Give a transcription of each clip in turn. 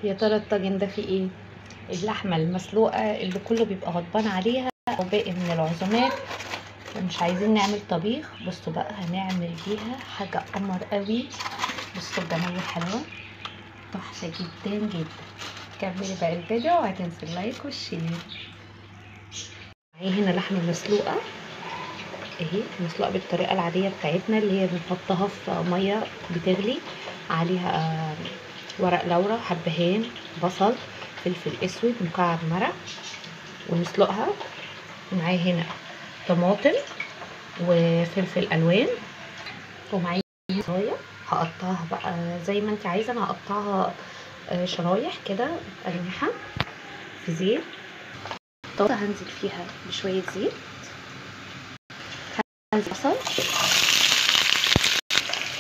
يا ترى الطاجن ده فيه ايه؟ اللحمة المسلوقه اللي كله بيبقى غضبان عليها او باقي من العزومات ومش عايزين نعمل طبيخ. بصوا بقى هنعمل بيها حاجة قمر قوي. بصوا الجمال والحلاوه، تحفة جدا جدا. كملي بقى الفيديو وهتنسي ال like وال share. معايا هنا لحمه مسلوقة اهي، مسلوقة بالطريقة العادية بتاعتنا اللي هي بنحطها في مية بتغلي عليها ورق لورا، حبهان، بصل، فلفل اسود، مكعب مرق، ونسلقها. معايا هنا طماطم وفلفل الوان، ومعايا صايه هقطعها بقى زي ما انت عايزه. انا هقطعها شرايح كده اجنحة في زيت. الطاسه هنزل فيها بشوية زيت، هنزل بصل،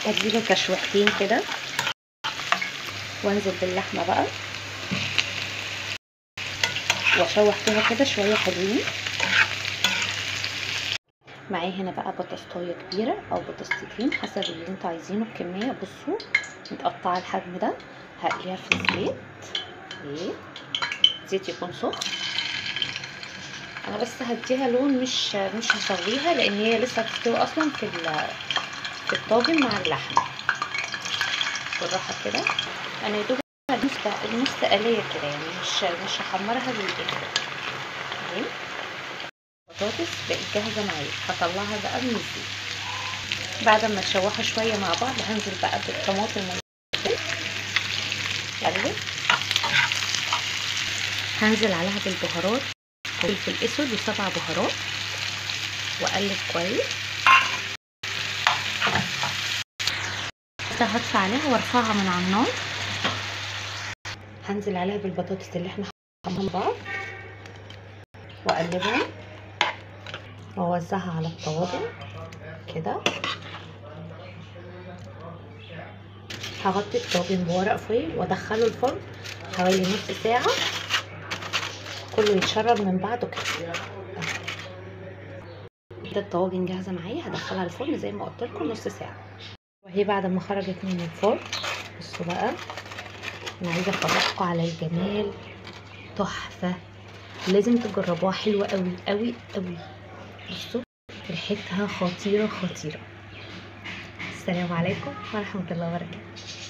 اديله تشويحتين كده، وانزل باللحمه بقى واشوح فيها كده شوية حلوين. معايا هنا بقى بطاطسايه كبيرة او بطاطستين حسب اللي انتوا عايزينه الكمية. بصوا متقطعه الحجم ده، هقليها في الزيت. ايه زيت يكون سخن. انا بس هديها لون، مش هسويها لان هي لسه هتستوي اصلا في الطاجن مع اللحمة. بالراحة كده، انا يا دوب نص قليه كده، يعني مش هحمرها للاخر. تمام، البطاطس بقت جاهزة معايا، هطلعها بقى من الزيت. بعد ما تشوحوا شوية مع بعض هنزل بقى بالطماطم والفلفل. هنزل عليها بالبهارات، فلفل اسود و7 بهارات، واقلب كويس. هطفي عليها وارفعها من على النار. هنزل عليها بالبطاطس اللي احنا حطيناها مع بعض واقلبها واوزعها على الطواجن كده. هغطي الطاجن بورق فويل وادخله الفرن حوالي نص ساعة، كله يتشرب من بعضه كده. كده الطواجن جاهزة معايا، هدخلها الفرن زي ما قلت لكم نص ساعة. وهي بعد ما خرجت من الفرن، بصوا بقى انا عايزه افرجكم على الجمال، تحفة، لازم تجربوها، حلوة قوي قوي قوي. بصوا ريحتها خطيرة خطيرة. السلام عليكم ورحمة الله وبركاته.